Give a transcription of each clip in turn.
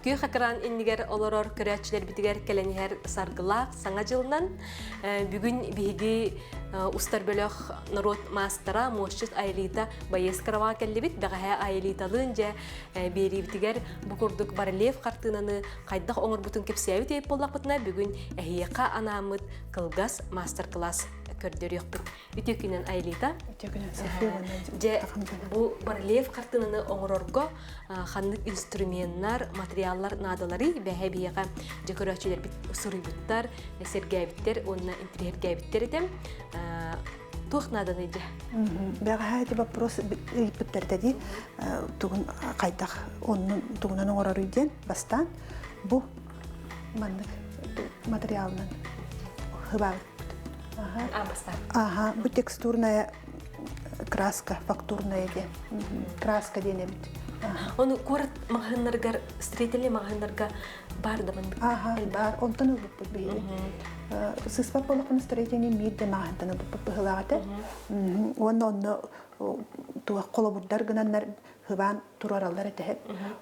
Күөх экран иннигэр олорор көрөөччүлэрбитигэр кэлэн иһэр саргылаах Саҥа дьылынан бүгүн биһиги устар бөлөх норуот маастара муосчут Айлита Боескарова кэллибит. Бэҕэһээ Айлиталыын дьэ биэриибитигэр бу курдук барельеф хартыынаны хайдах оҥорбутун кэпсээбит эбит буоллахпытына, бүгүн эһиэхэ анааммыт кылгас маастар-кылаас көрдөрүөхпүт. Үтүө күнүн Айлита. Үтүө күнүн София уонна Дьэ, бу барельеф хартыынаны оҥорорго ханнык инструменнар, материаллар наадаларый? Бэһэ биһиэхэ дьэ көрөөччүлэрбит суруйбуттар, сэргээбиттэр уонна интириэһиргээбиттэр этэ. Туох нааданый дьэ? Бэҕэһээ ити вопрос ыйыппыттар дии тугун хайдах оннун тугунан оҥороруй диэн бастаан бу маннык материалынан хыбаабыт. Ага, бу текстурная краска, фактурная диэн. Краска диэн эбит. Ону куорат маҕаһыыннарыгар, строительный маҕаһыыннарга баар да маннык? Ага, баар. Онтон ылбыппыт биһиги. Сыспат буоллахпына строительный мир де маҕаһыынтан ылбыппыт быһыылаах этэ. Уонна онно туох холобурдар гынаннар хыбаан туруораллар этэ.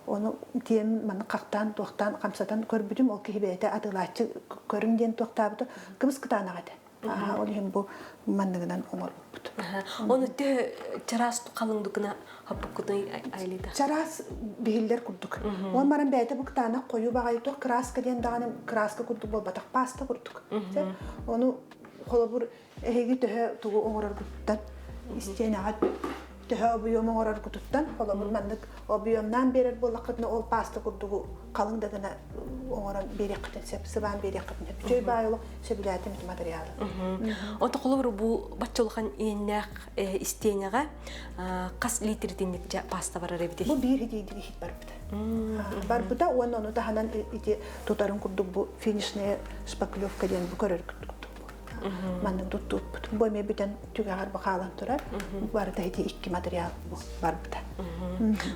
Ону тиэм маны хахтаан, туохтаан хамсатан көрбүтүм, ол киһи бэйэтэ атыылааччы көрүҥ диэн туохтаабыта кыбыс кытаанах этэ. Ол иһин бу манныгынан оҥорбуппут. Ону төһө чараас халыҥдыкына хаппыккытый айлыта? Чараас биһиллэр курдук. Ол баран бэйэтэ бу кытаанах хойуу баҕайы туох краска диэн даҕаны краска курдук буолбатах, паста курдук. Ону холобур Эһиги төһө тугу оҥороргуттан, истиэнэҕэ төһө объем оҥороргутуттан, холобур маннык объемнаан биэрэр буоллаххытына, ол пааста курдугу халыҥ да гына оҥорон биэриэххитин сөп, сыбаан биэриэххитин сөп. Үчүгэй баай олох сөбүлээтим ити материалы. Онто холобур бу бачча улахан иэннээх истиэнэҕэ хас литритинник дьэ пааста барар эбитий? Бу биир итиидик иһит барбыта. Барбыта уонна ону таһынан ити тутарын курдук бу финишная шпаклевка диэн бу көрөр курдук Маннык туттууппут. Бу эмиэ бүтэн түгэҕэр бу хаалан турар. Барыта ити икки материал бу барбыта.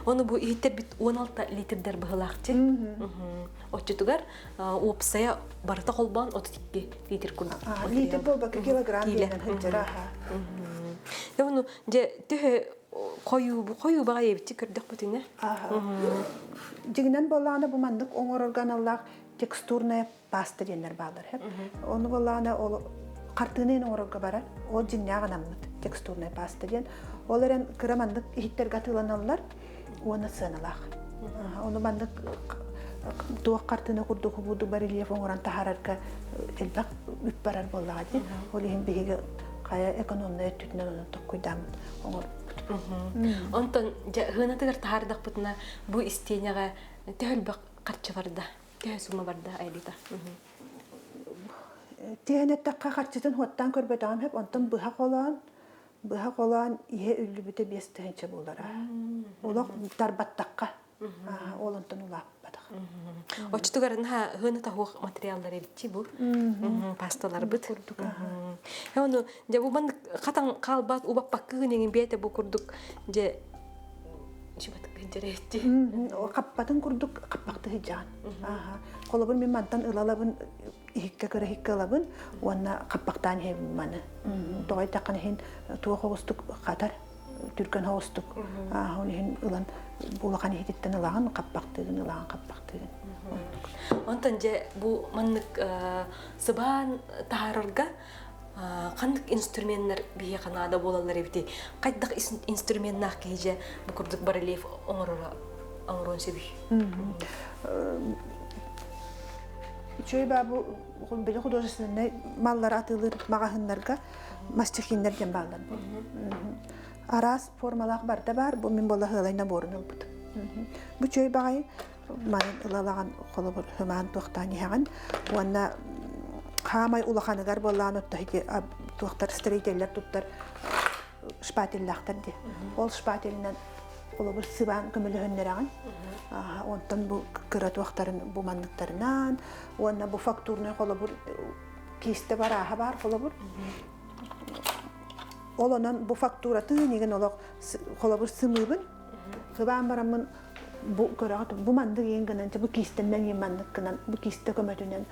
Ону бу иһиттэрбит 16 литрдэр быһылаахчы. Оччотугар уопсайа барыта холбоон 32 литр курдук. Литр буолбакка килограмм диэнэн сылдьара. Ону дьэ төһө хойуу хойуу баҕайы эбитчи көрдөхпүтүнэ. Дьиҥинэн буоллаҕына бу маннык оҥорорго аналлаах текстурная паста диэннэр бааллар. Ону буоллаҕына ол хартыына оҥорорго барар. Ол дьиҥнээх анаммыт текстурная паста диэн. Ол эрэн кыра маннык иһиттэргэ атыыланаллар уонна сыаналаах. Ону маннык туох хартыына курдук хубуду барельеф оҥорон таһаарарга элбэх үп барар буоллаҕа дии. Ол иһин биһиги хайа экономнай өттүтүнэн онон токкуйдааммыт оҥорбуппут. Онтон дьэ ыһыынатыгар таһаардахпытына бу истиэнэҕэ төһө элбэх харчы барда? Төһө сумма барда Айлита? Тиһэн эттэххэ харчытын хуоттаан көрбөтөҕүм сөп, онтон быһа холоон, быһа холоон иһэ үллүбүтэ 5000 буолара. Олох тарбаттахха, ол онтон улааппатах. Оччотугар наһаа ыһыыны таһуох материаллар эбитчи бу пасталарбыт. Курдук. Ону дьэ бу маннык хатан хаалбат убаппаккыгын иҥин бэйэтэ бу курдук дьэ Хаппатын курдук хаппахты сыдьаан. Холобур мин мантан ылалабын иһиккэ кыра иһиккэ ылабын уонна хаппахтаан иһэбин маны. Тоҕо эттэххинэ иһин туох оҕустук хатар түргэн оҕустук. Ол иһин ылан улахан иһититтэн ылаҕын хаппахтыгын ылаҕын хаппахтыгын. Онтон дьэ бу маннык сыбаан таһаарарга ханнык инструменнар биһиэхэ наада буолаллар эбитий? Хайдах инструменнаах киһи дьэ бу курдук барельеф оҥороро оҥоруон сөбүй? Үчүгэй баа бу били художественнай маллары атыылыыр маҕаһыыннарга мастихиннэр диэн бааллар бу. Араас формалаах барда баар, бу мин буола сыалай наборун ылбытым. Бу үчүгэй баҕайы манын ылалаҕын холобур хымаан туохтаан иһэҕин уонна хаамай улаханыгар буоллаан отто ити туохтар строителлэр туттар шпателлаахтар дии ол шпателинэн холобур сыбаан көмөлөһөннөрэҕин онтон бу кыра туохтарын бу манныктарынан уонна бу фактурнай холобур киистэ барааһа баар холобур ол онон бу фактуратын игин олох холобур сымыыбын Сыбаан бараммын бу көрөҕүт бу маннык иин гынан бу киистэннэн иин маннык гынан бу киистэ көмөтүнэн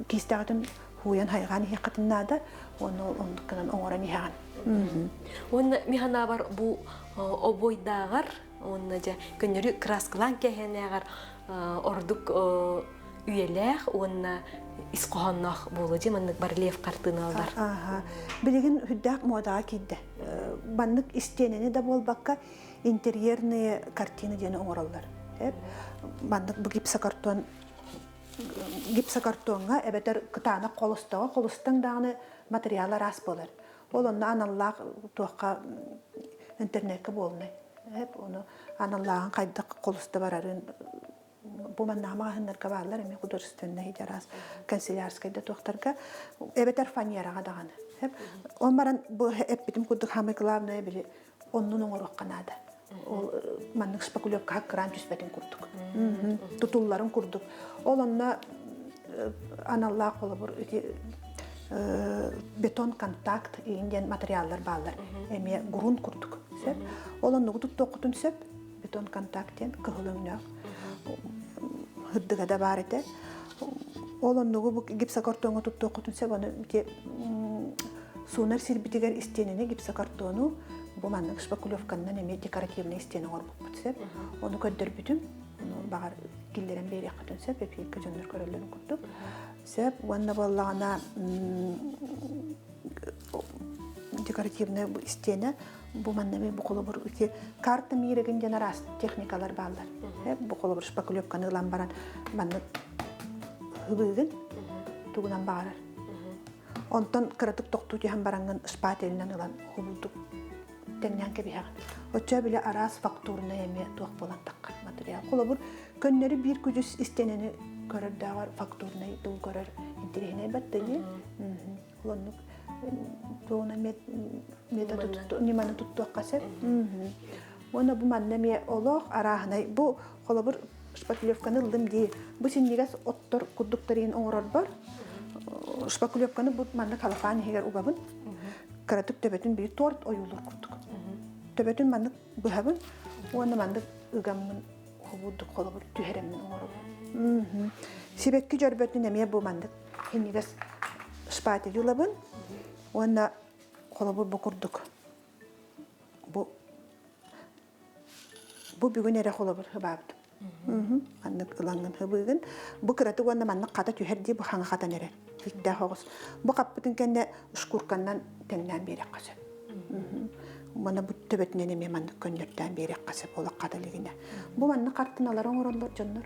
киистэҕитин хууйан хайҕаан иһиэххитин наада уонна ол оннук гынан оҥорон иһэҕин. Уонна мин санаабар бу обуойдааҕар Уонна дьэ көннөрү кырааскалаан кээһэнээҕэр ордук үйэлээх уонна ис хоһоонноох буолуо дии маннык барельеф хартыыналар. Ааха. Билигин үрдээх муодаҕа киирдэ. Маннык истиэнэни да буолбакка интерьерные картины диэни оҥороллор. Маннык бу гипсокартон гипсокартоҥҥа эбэтэр кытаанах холустаҕа холустаҥ даҕаны материал араас буолар. Ол онно аналлаах туохха интернеккэ буолунай. Ону аналлааҕын хайдах холуста барарын бу маннаах маҕаһыыннарга бааллар эмиэ художественнай араас канцелярскай да туохтарга эбэтэр фанераҕа даҕаны. Он баран бу эппитим курдук самое главное били оннун оҥоруохха наада. Ол маннык шпаклевка хаккыраан түспэтин курдук. Тутулларын курдук. Ол онно аналлаах холобур ити бетон контакт иин диэн материаллар бааллар. Эмиэ грунт курдук. Сөп. Ол оннугу туттуоххутун сөп. Бетон контакт диэн кыһыл өҥнөөх һырдыга да баар этэ. Ол оннугу бу гипсокартоҥҥа туттуоххутун сөп. Ону ити суунар сирбитигэр истиэнэни гипсокартону бу маннык шпаклевканнан эмиэ декоративный истиэнэ оҥорбуппут сөп. Ону көрдөрбүтүм. Ону баҕар киллэрэн биэриэххитин сөп, эпииргэ дьоннор көрөллөрүн курдук. Сөп. Уонна буоллаҕына декоративная истиэнэ бу манна эмиэ бу холобур ити карта миирэгин диэн араас техникалар бааллар. Бу холобур шпаклевканы ылан баран маннык хыбыыгын тугунан баҕарар. Онтон кыратык тохтуу түһэн бараҥҥын шпателинэн ылан хубулдук тэҥнээн кэбиһэҕин. Оччо бile араас фактурнай эмиэ туох буолан таххар материал. Холобур, көннөрү биир күдьүс истиэнэни көрөрдөөҕөр фактурнай тыл көрөр интэриэһинэй баттыйыы. Олоннук тугуна метод ньыманы туттуохха сөп. Уонна бу манна эмиэ олох арааһынай бу холобур шпаклевканы ыллым дии. Бу синньигэс оттор курдуктарын оҥорорбор шпаклевканы бу манна халафаан иһигэр угабын. Кыратык төбөтүн биир торт ойуулуур курдук. Төбөтүн маннык быһабын уонна маннык ыгаммын хобурдук холобур түһэрэммин оҥоробун. Сибэкки дьөрбөтүн эмиэ бу маннык синньигэс шпатель ылабын уонна холобур бу курдук бу Бу бүгүн эрэ холобур хыбаабытым. Маннык ылаҥҥын хыбыыгын. Бу кыратык уонна маннык хата түһэр дии бу хаҥа хатан эрэр. Иттээх оҕус. Бу хаппытын кэннэ шкурканнан тэҥнээн биэриэххэ сөп. Мана бу төбөтүнэн эмиэ маннык көннөрдөөн биэриэххэ сөп олох хата илигинэ. Бу маннык хартыналары оҥороллор дьоннор.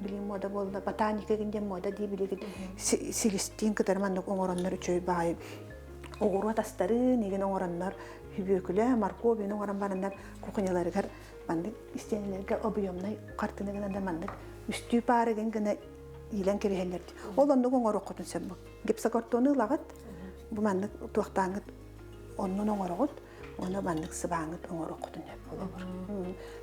Билигин мода буолла. Ботаника диэн мода дии билигин силистиин кытары маннык оҥороннор үчүгэй баҕайы оҕуруот астарын игин оҥороннор Сүбүөкүлэ, морковь оҥорон бараннар кухняларыгар маннык истиэнэлэргэ объемнай хартыына гынан да маннык үстүү паара гын гына иилэн кэбиһэллэр. Ол оннук оҥоруоххутун сөп бу. Гипсокартону ылаҕыт, бу маннык туохтааҥҥыт оннун оҥороҕут, уонна маннык сыбааҥҥыт оҥоруоххутун сөп болобур.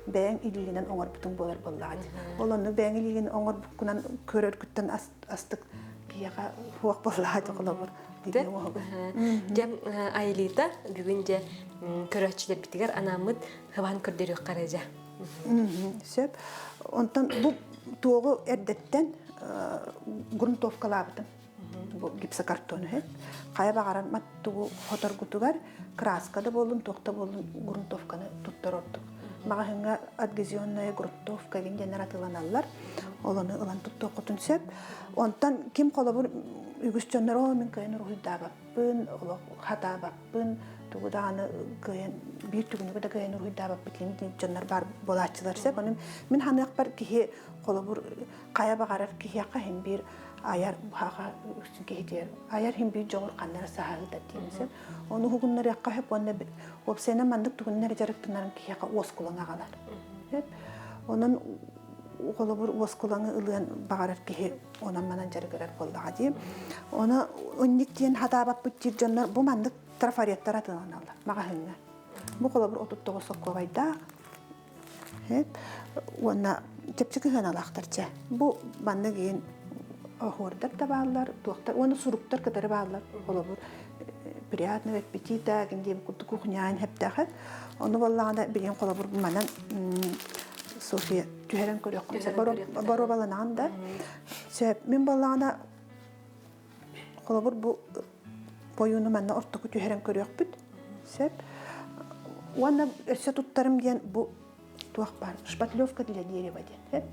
Бэйэҥ илиигинэн оҥорбутуҥ буолар буоллаҕа дии. Ол оннук бэйэҥ илиигин оҥорбуккунан көрөргүттэн астык киһиэхэ суох буоллаҕа дии холобур. Дьэ, Айлита, бүгүн дьэ көрөөччүлэрбитигэр анааммыт хыбаан көрдөрүөххэ эрэ дьэ. Сөп. Онтон бу туоҕу эрдэттэн грунтовкалаабытым. Бу гипсокартон үһү. Хайа баҕарар маттугу хоторгутугар краска да буоллун, туох да буоллун грунтовканы туттар ордук. Маҕаһыыҥҥа адгезионная грунтовка диэннэр атыыланаллар. Ол ону ылан туттуоххутун сөп. Онтон ким холобур үгүс дьоннор оо мин кыайан уруһуйдаабаппын, олох хатаабаппын, тугу даҕаны кыайан биир түгүнүгү да кыайан уруһуйдаабаппыт диэн дьоннор баар буолааччылар сөп. Ону мин ханыахпар киһи холобур хайа баҕарар киһиэхэ иһин биир айар баҕа үксүн киһитигэр айар иһин биир дьоҕур ханна эрэ саһаһыта диэн сөп. Ону уһугуннарыахха сөп уонна уопсайынан маннык тугуннар дьарыктанарын киһиэхэ уоскулаҥ аҕалар. Сөп. Онон холобур уоскулаҥы ылыан баҕарар киһи онон-манан дьарыгырар буоллаҕа дии. Ону унник диэн хатаабаппыт диир дьоннор бу маннык трафареттар атыыланаллар маҕаһыыҥҥа. Бу холобур 39 сокуобайдаах уонна чэпчэки сыаналаахтар чэ. Бу маннык иин оһуордар да бааллар, туохтар уонна суруктар кытары бааллар. Холобур приятного аппетита диэн курдук кухняан хэптээхэ. Ону буоллаҕына билигин холобур манан София түһэрэн көрүөххүн сөп. Боруобаланаҕын да. Сөп. Мин буоллаҕына холобур бу бойууну манна ортоку түһэрэн көрүөхпүт. Сөп. Уонна өссө туттарым диэн бу. Туох баар шпатлевка для дерева диэн.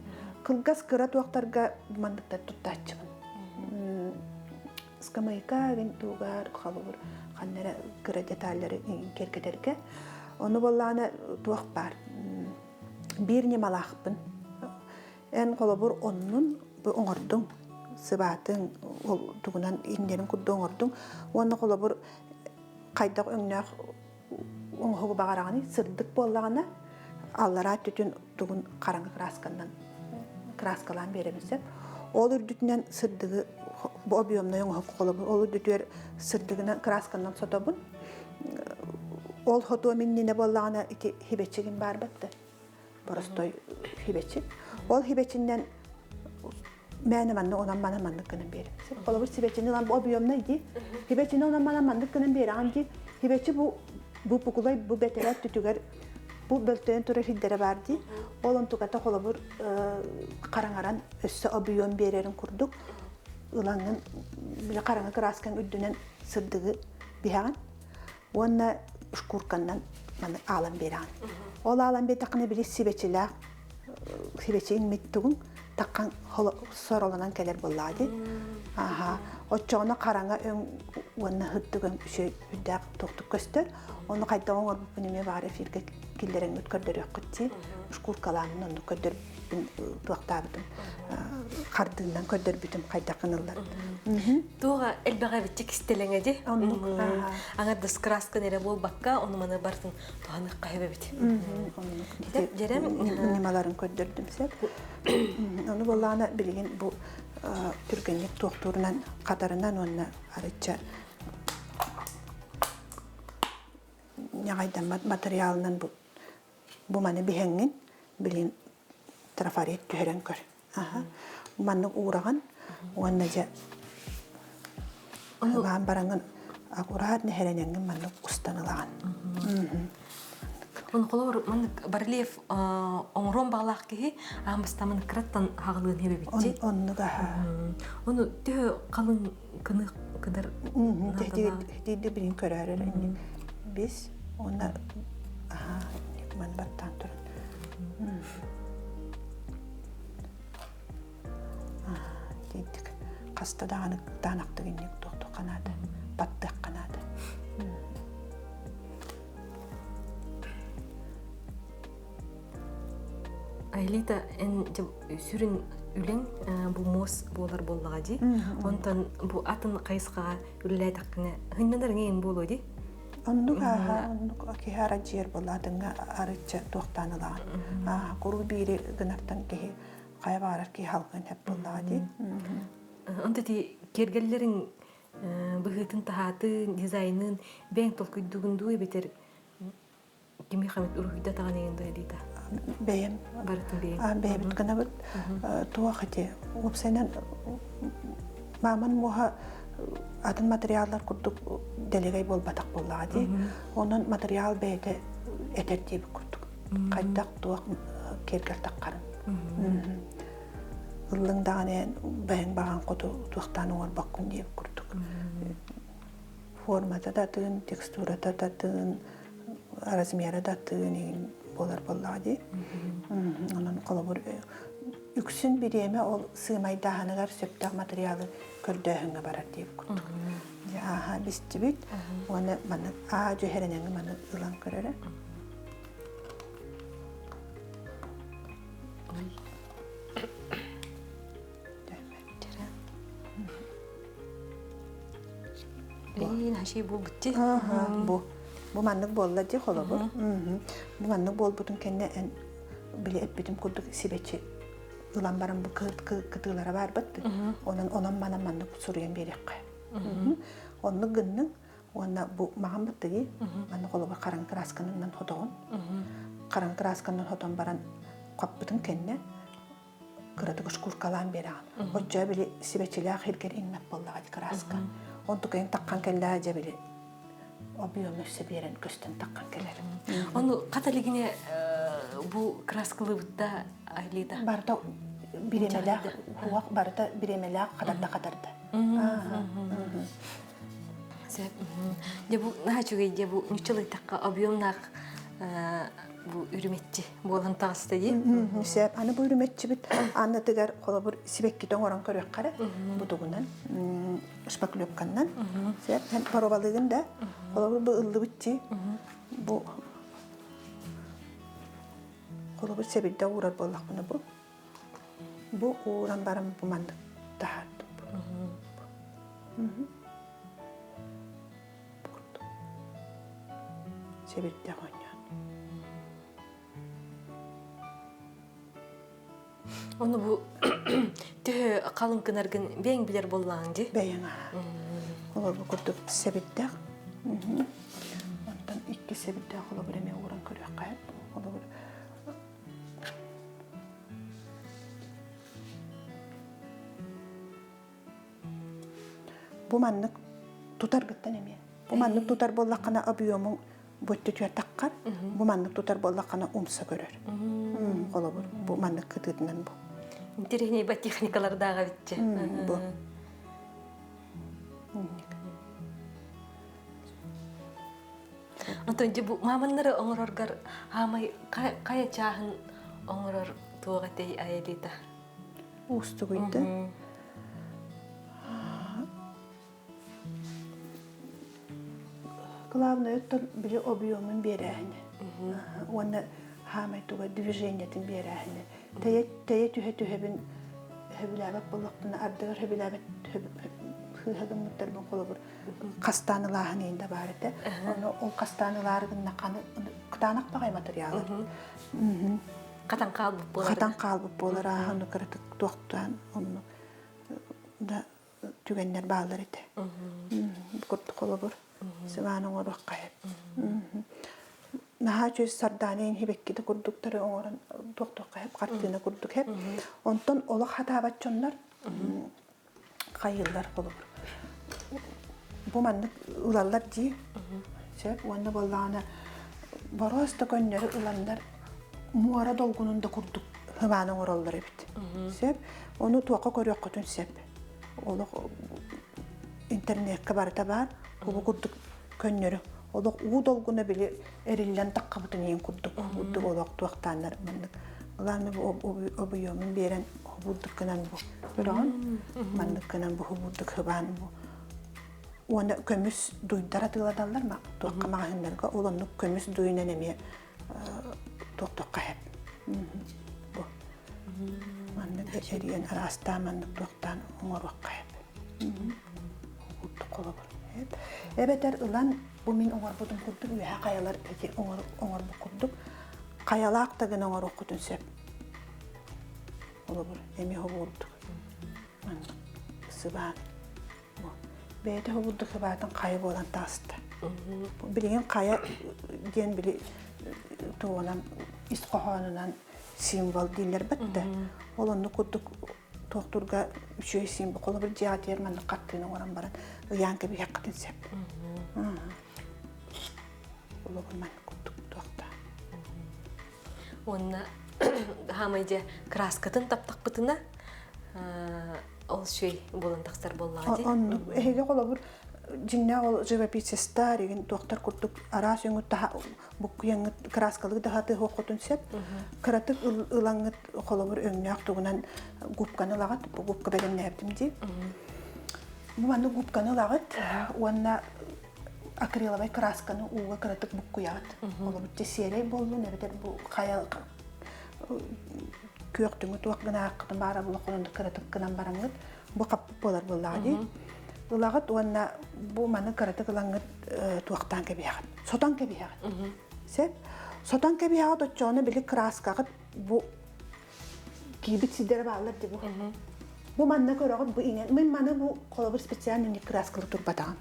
Кылгас кыра туохтарга манныктар туттааччыбын. Скамейка винтугар холобур ханна эрэ кыра деталлары киэргэтэргэ. Ону буоллаҕына туох баар биир ньымалаахпын. Эн холобур оннун бу оҥордуҥ, сыбаатыҥ, ол тугунан иҥнэрин курдук оҥордуҥ. Уонна холобур хайдах өҥнөөх оҥоһугу баҕараҕыный, сырдык буоллаҕына аллараа өттүтүн тугун хараҥа красканан краскалаан биэрэбин сөп. Ол үрдүтүнэн сырдыгы бу объемнай оҥоһук холобур ол үрдүтүгэр сырдыгынан красканан сотобун. Ол хотуом иннинэ буоллаҕына ити хибэчигин баар батта. Боростой хибэчи. Ол хибэчиннэн мээнэ маннык онон манан маннык гынан биэрэр. Холобур сибэчини ылан бу объемнай дии. Хибэчини онон манан маннык гынан биэрэҕин дии. Хибэчи бу бу пукулай бу бэтэрээ өттүтүгэр бу бөлтөйөн турар сирдэрэ баар дии. Ол онтуката холобур хараҥаран өссө объем биэрэрин курдук ылаҥҥын били хараҥа кырааскаҥ үрдүнэн сырдыгы биһэҕин уонна шкурканнан маны аалан биэрэҕин. Ол аалан биэрдэххинэ били сибэчилээх сибэчи иҥмит тугуҥ таххан соролонон кэлэр буоллаҕа дии. Аха. Оччоҕуна хараҥа өҥ уонна һырдык өҥ үчүгэй үрдээх туохтук көстөр. Ону хайдах оҥорбуппун эмиэ баар эфиргэ киллэрэҥҥит көрдөрүөххүт дии. Шкуркалааммын оннук көрдөрбүппүн туохтаабытым хардыынан көрдөрбүтүм хайдах гыналларын. Туоҕа элбэҕэ эбитчи кистэлэҥэ дии. Оннук. Аҥардас краскан эрэ буолбакка, ону маны барытын туһаныахха сөп эбит. Дьэрэм ньымаларын көрдөрдүм сөп. Ону буоллаҕына билигин бу түргэнник туохтуурунан хатарынан уонна арычча ньаҕайдаммат матырыйаалынан бу бу маны биһэҥҥин билин трафарет түһэрэн көр. Аха. Маннык уураҕын уонна дьэ ылаан бараҥҥын аккурат нэһэрэнэҥҥин маннык устан ылаҕын. Ону холобур маннык барельеф оҥоруон баҕалаах киһи аан бастаан кыраттан хаҕылыан хэбэбитчи. Оннук аха. Ону төһө халыҥ кыны кыдар Тиийди билин көрөөрөр инник бис уонна аха маны баттаан туран. Тиийдик хаста даҕаны таанахтык инник туохтуохха наада, баттыахха наада. Айлита, эн сүрүн үлэҥ бу муос буолар буоллаҕа дии. Онтон бу атын хайысхаҕа үлэлээтэххинэ һынньанар эҥин буолуо дии. Оннук ааһа, оннук киһи арадьыйар буолаатыҥҥа арычча туохтаан ылаҕын. Ааһа, куру биири гынартан киһи хайа баҕарар киһи халгын эп буоллаҕа дии. Онто ити киэргэллэриҥ быһыытын-таһаатын, дизайнын бэйэҥ толкуйдуугун дуу эбэтэр кими хамыт уруһуйда таҕан эҥин дуу Элита? Бэйэм. Барытын бэйэм. Бэйэбит гынабыт. Туох ити уопсайынан мааман муоһа атын материаллар курдук дэлэгэй буолбатах буоллаҕа дии. Онон материал бэйэтэ этэр диэбит курдук. Хайдах туох киэргэл таххарын. Ыллыҥ даҕаны бэйэҥ баҕаҥ хоту туохтаан оҥорбоккун диэбит курдук. Формата да атын, текстурата да атын, размера да атын иһин буолар буоллаҕа дии. Онон холобур үксүн бириэмэ ол сыымайдааһыныгар сөптөөх материалы көрдөөһүҥҥэ барар диэбит курдук. Дьэ ааһа бистибит уонна маны аа дьүһэрэнэҥҥэ маны ылан көрөрө. Блин, хаши буолбутти. Бу бу маннык буолла дии холобур. Бу маннык буолбутун кэннэ эн били эппитим курдук сибэчи ылан баран бу кытыылара баарбат онон онон манан маннык суруйан биэриэххэ. Оннук гынныҥ уонна бу маҕан баттыгы манна холобур хараҥа кыраасканан хотоҕун. Хараҥа кыраасканан хотон баран хаппытын кэннэ кыратык шкуркалаан биэрэҕин. Оччо били сибэчилээх иргэр иҥмэт буоллаҕа ди кырааска. Онтукайын таххан кэллээ дьэ били объем өссө биэрэн көстөн таххан кэлэр. Ону хата илигине бу краскалыыбытта Айлита? Барыта бириэмэлээх, хуах барыта бириэмэлээх хатарда хатарда. Дьэ бу наһаа үчүгэй дьэ бу ньуччалыйтахха объемнаах. Бу үрүмэччи буолан таҕыста дии. Сөп. Аны бу үрүмэччибит аннытыгар холобур сибэккитэ оҥорон көрүөххэ эрэ. Бутугунан, шпаклевканнан. Сөп. Эн боруобалыыгын да. Холобур бу ыллыбыт дии. Бу холобур сэбирдэх уурар буоллахпына бу. Бу ууран баран бу маннык таһаардым. Сэбирдэх оонньоон. Ону бу төһө халыҥ гынаргын бэйэҥ билэр буоллаҕыҥ дии? Бэйэҥ аһа. Олорбу курдук сэбирдэх. Онтон икки сэбирдэх холобур эмиэ ууран көрүөххэ. Холобур Бу маннык тутаргыттан эмиэ. Бу маннык тутар буоллаххына объемуҥ бу өттүтүгэр таххар, бу маннык тутар буоллаххына умса көрөр. Холобур, бу маннык кытыытынан бу. Интэриэһинэй ба техникалардааҕа эбитчэ. Бу. Онтон дьэ бу мааманнары оҥороргор хаамай хайа чааһын оҥорор туох этэй Аэлита? Уустугуйда. Главное оттон били объемун биэрээһини уонна хаамай туга движениетин биэрээһини. Тэйэ тэйэ түһэ түһэбин сөбүлээбэт буоллахпына ардыгар сөбүлээбэт сыыһа гыммыттарбын холобур хастаан ылааһын иһин да баар этэ. Ону ол хастаан ылаары гыннахханы кытаанах баҕайы материалы. Хатан хаалбыт буолар. Хатан хаалбыт буолар ааһа ону кыратык туохтаан онну да түгэннэр бааллар этэ. Курдук холобур сыбаан оҥоруохха сөп. Наһаа үчүгэй сардаана иһибэккитэ курдуктары оҥорон туохтуохха сөп, хартыына курдук сөп. Онтон олох хатаабат дьоннор хайыыллар холобур. Бу маннык ылаллар дии. Сөп уонна буоллаҕына бороос да көннөрү ыланнар муора долгунун да курдук хыбаан оҥороллор эбит. Сөп. Ону туохха көрүөххүтүн сөп. Олох интернеккэ барыта баар. Бу курдук көннөрү. Олох уу долгуна били эриллэн таххабытын иһин курдук курдук олох туохтааннар маннык. Главное бу объемун биэрэн хобурдук гынан бу көрөҕүн. Маннык гынан бу хобурдук хыбаан бу уонна көмүс дуйдар атыылаталлар ма туохха маҕаһыыннарга ол оннук көмүс дуйунан эмиэ туохтуохха сөп. Бу маннык эрийэн араастаан маннык туохтаан оҥоруохха сөп. Курдук холобур. Эбэтэр ылан бу мин оҥорбутум курдук үөһэ хайалар эти оҥорбут курдук хайалаах да гына оҥоруоххутун сөп. Холобур, эмиэ хобуурдук. Маннык сыбаан. Бэйэтэ хобурдук сыбаатын хайа буолан таҕыста. Билигин хайа диэн били тугунан ис хоһоонунан символ дииллэр бэтте. Ол оннук курдук туохтуурга үчүгэй символ. Холобур дьиэҕитигэр маннык хартыына оҥорон баран ыйаан кэбиһиэххитин сөп. Холобур маннык курдук туохта. Уонна хаамай дьэ краскатын таптахпытына ол үчүгэй буолан тахсар буоллаҕа дии. Оннук. Эһиги холобур дьиҥнээх ол живописецтар игин туохтар курдук араас өҥү таһа буккуйаҥҥыт краскалыы да хатыһыаххутун сөп. Кыратык ылаҥҥыт холобур өҥнөөх тугунан губканы ылаҕыт. Бу губка бэлэмнээбитим дии. Бу маннык губканы ылаҕыт уонна акриловай красканы ууга кыратык буккуйаҕыт. Холобур сиэрэй буоллун эбэтэр бу хайа күөхтүҥү туох гынааххытын баара буолуоххун кыратык гынан бараҥҥыт бу хаппыт буолар буоллаҕа дии. Ылаҕыт уонна бу маны кыратык ылаҥҥыт туохтаан кэбиһэҕит. Сотон кэбиһэҕит. Сөп. Сотон кэбиһэҕит оччоҕуна били краскаҕыт бу киирбит сирдэрэ бааллар дии бу. Бу манна көрөҕүт бу иҥэн. Мин маны бу холобур специально не краскалы турбатаҕым.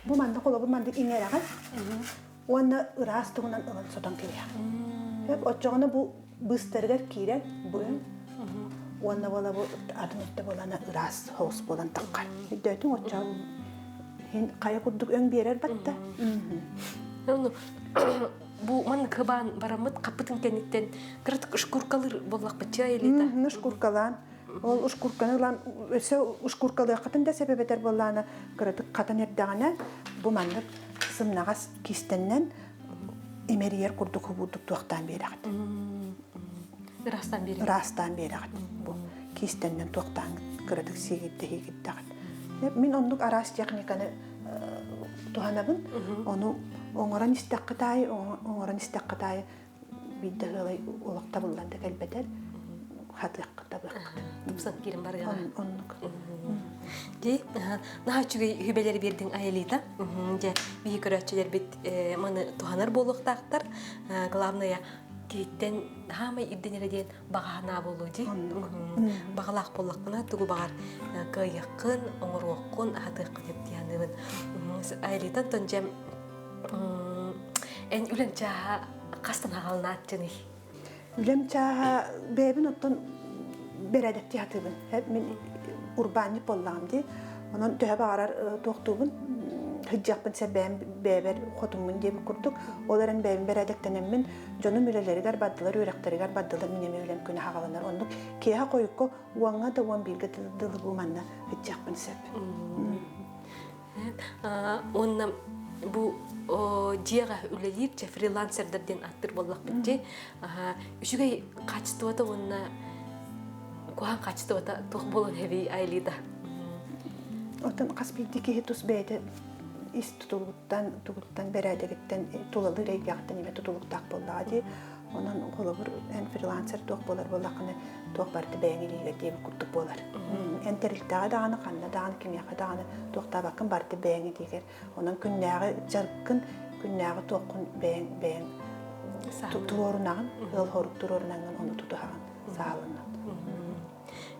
Бу манна холобур маннык иҥэрэҕин. Уонна ыраас туһунан ылан сотон кэбиһэҕин. Сөп оччоҕуна бу быыстарыгар киирэн бу уонна буола бу атын өттө буолана ыраас соус буолан таххар. Өйдөөтүҥ оччоҕо хин хайа курдук өҥ биэрэр батта. Ну, бу маннык хыбаан бараммыт хаппытын кэнниттэн кыратык шкуркалыр буоллахпытча элита. Ну шкуркалаан ол шкурканы ылан өссө шкуркалыаххытын да сэбэбэтэр буоллаана кыратык хатан эрдэҕинэ бу маннык сымнаҕас кистэннэн. имэрийэр курдук хубуурдук туохтаан биэрэҕит. Ыраастаан биэрэҕит. Ыраастаан биэрэҕит. Бу киистэннэн туохтаан кыратык сиигирдэ-сиигирдэҕит. Мин оннук араас техниканы туһанабын. Ону оҥорон истэххит аайы, оҥорон истэххит аайы биирдэ ыалай олох табыллан да кэлбэтэр хатыаххыт табыаххыт. Тупсан киирэн барыаҕа. Оннук. Ди наһаа үчүгэй үбэлэри биэрдиҥ Аэлита. Дьэ, биһи көрөөччүлэрбит маны туһанар буолуохтаахтар. Главное, киһиттэн хаамай ирдэнэрэ диэн баҕаһанаа буолуо дии. Баҕалаах буоллаххына тугу баҕар кыайыаххын, оҥоруоххун, аһатыаххын деп диһаныыбын. Аэлита онтон дьэ эн үлэҥ чааһа хастан хаҕалнааччыный? Үлэм чааһа бэйэбин оттон бэрээдэктии сатыыбын. Мин урбаанньык буоллаҕым дии. Онон төһө баҕарар туохтуубун сылдьыахпын сөп бэйэм бэйэбэр хотуммун диэбит курдук. Ол эрэн бэйэм бэрээдэктэнэммин дьонум үлэлэригэр бардылар, үөрэхтэригэр бардылар, мин эмиэ үлэм күнэ хаҕаланар. Оннук киэһэ хойукку уоҥҥа да 11-гэ дылы бу манна сылдьыахпын сөп. Уонна бу дьиэҕэ үлэлиир дьэ фрилансердар диэн ааттыыр буоллахпыт дии. Үчүгэй хаачыстыбата уонна куһаҕан хаачыстыбата туох буолан эбий Айлида? Оттон хас биирдии киһи тус бэйэтэ ис тутулугуттан, тугуттан, бэрээдэгиттэн, тулалыыр эйгэҕиттэн эмиэ тутулуктаах буоллаҕа дии. Онон холобур эн фрилансер туох буолар буоллаххына туох барыта бэйэҥ илиигэр диэбит курдук буолар. Эн тэрилтэҕэ даҕаны, ханна даҕаны, кимиэхэ даҕаны туохтаабаккын барыта бэйэҥ илиигэр. Онон күннээҕи дьарыккын, күннээҕи туоххун бэйэҥ бэйэҥ туруорунаҕын, ыал хорук туруорунаҥҥын ону тутуһаҕын, саалынан.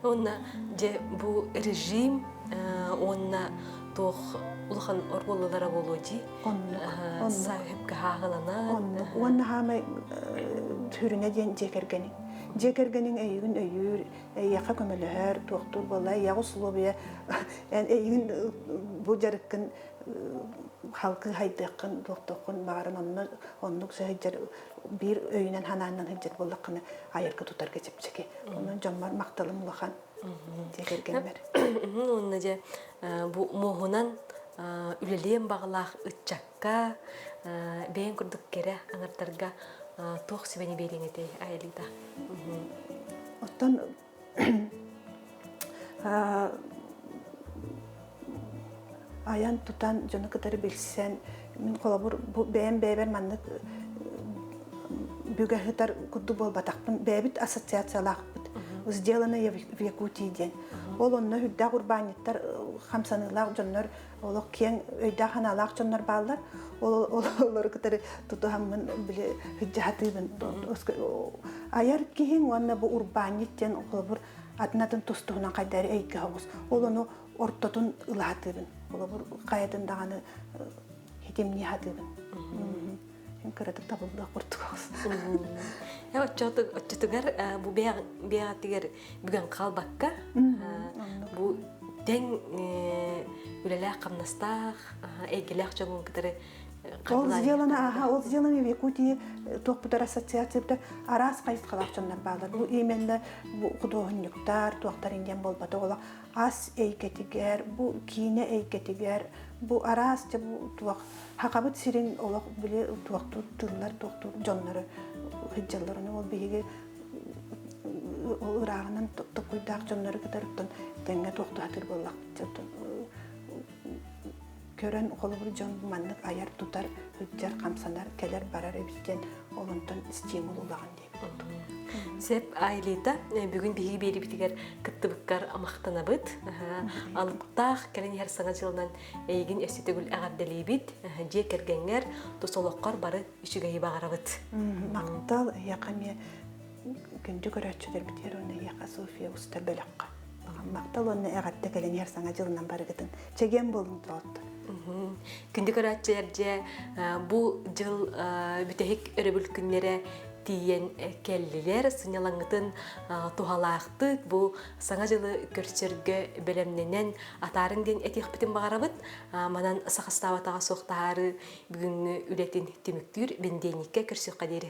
Уонна дьэ бу режим уонна туох улахан оруоллара буолуо дии. Оннук. Саахипка хааһыланан. Оннук. Уонна хаамай сүрүнэ диэн дьиэ кэргэниҥ. Дьиэ кэргэниҥ эйигин өйүүр, эйиэхэ көмөлөһөр, туохтуур буолла, эйиэхэ условия эн эйигин бу дьарыккын халкы хайдыаххын, туохтуоххун баҕаран онно оннук сыһыдьар биир өйүнэн ханааннан сылдьар буоллаххына айарга тутарга чэпчэки. Онон дьоммор махталым улахан дьиэ кэргэммэр. Уонна дьэ бу муоһунан үлэлиэн баҕалаах ыччакка бэйэҥ курдук кэрэ аҥардарга туох сүбэни биэриэҥ этэй Аэлита? Оттон айан-тутан дьону кытары билсэн, мин холобур бу бэйэм бэйэбэр маннык бүгэ сытар курдук буолбатахпын, бэйэбит ассоциациялаахпыт. Сделано в Якутии диэн. Ол онно үрдээх урбаанньыттар, хамсаныылаах дьоннор, олох киэҥ өйдөөх-санаалаах дьоннор бааллар. Ол олору кытары тутуһаммын били сылдьаһатыыбын. Айар киһиҥ уонна бу урбаанньыт диэн холобур атын-атын тус-туһунан хайдары эйгэ оҕус. Ол ону ортотун ылаһатыыбын. Холобур хайатын даҕаны хитимнии хатыыбын. Кыратык табыллыах курдук оҕус. Оччотугар бу бэйэҕитигэр бүгэн хаалбакка бу тэҥ үлэлээх-хамнастаах, эйгэлээх дьоҥҥун кытары Ол сделано, ага, ол сделано в Якутии туохпутар ассоциациябыта араас хайысхалаах дьоннор бааллар. Бу именно бу худуоһунньуктар, туохтар индиан буолбата олох ас эйгэтигэр, бу киинэ эйгэтигэр, бу араас дьэ бу туох хахабыт сирин олох били туохтуур тыллар, туохтуур дьоннору сылдьаллар. Ону ол биһиги ол ырааҕынан токуйдаах дьоннору кытары тэҥҥэ туохтуһатыр буоллахпыт көрөн холобур дьон маннык айар-тутар, сылдьар, хамсанар, кэлэр-барар эбит диэн ол онтон стимул улахан диэбит курдук. Сеп Айлита, бүгүн биһиги биэрибитигэр кыттыбыккар махтанабыт. Алыптаах кэлэн иһэр саҥа дьылынан эйигин өссө төгүл эҕэрдэлиибит. Дьиэ кэргэҥҥэр, тус олоххор бары үчүгэйи баҕарабыт. Махтал, эйиэхэ эмиэ күндү көрөөччүлэрбитигэр уонна эйиэхэ София устар бөлөххө. Махтал уонна эҕэрдэ кэлэн иһэр саҥа дьылынан барыгытын чэгиэн буолуҥ доҕоттор. Күндү көрөөччүлэр дьэ бу дьыл бүтэһик өрөбүл күннэрэ тиийэн кэллилэр. Сынньалаҥҥытын туһалаахтык бу саҥа дьылы көрсөргө бэлэмнэнэн атаарыҥ диэн этиэхпитин баҕарабыт. Манан сахастаабатаҕа суох таһаарыы бүгүҥҥү үлэтин түмүктүүр бэндиэнньиккэ көрсүөххэ диэри.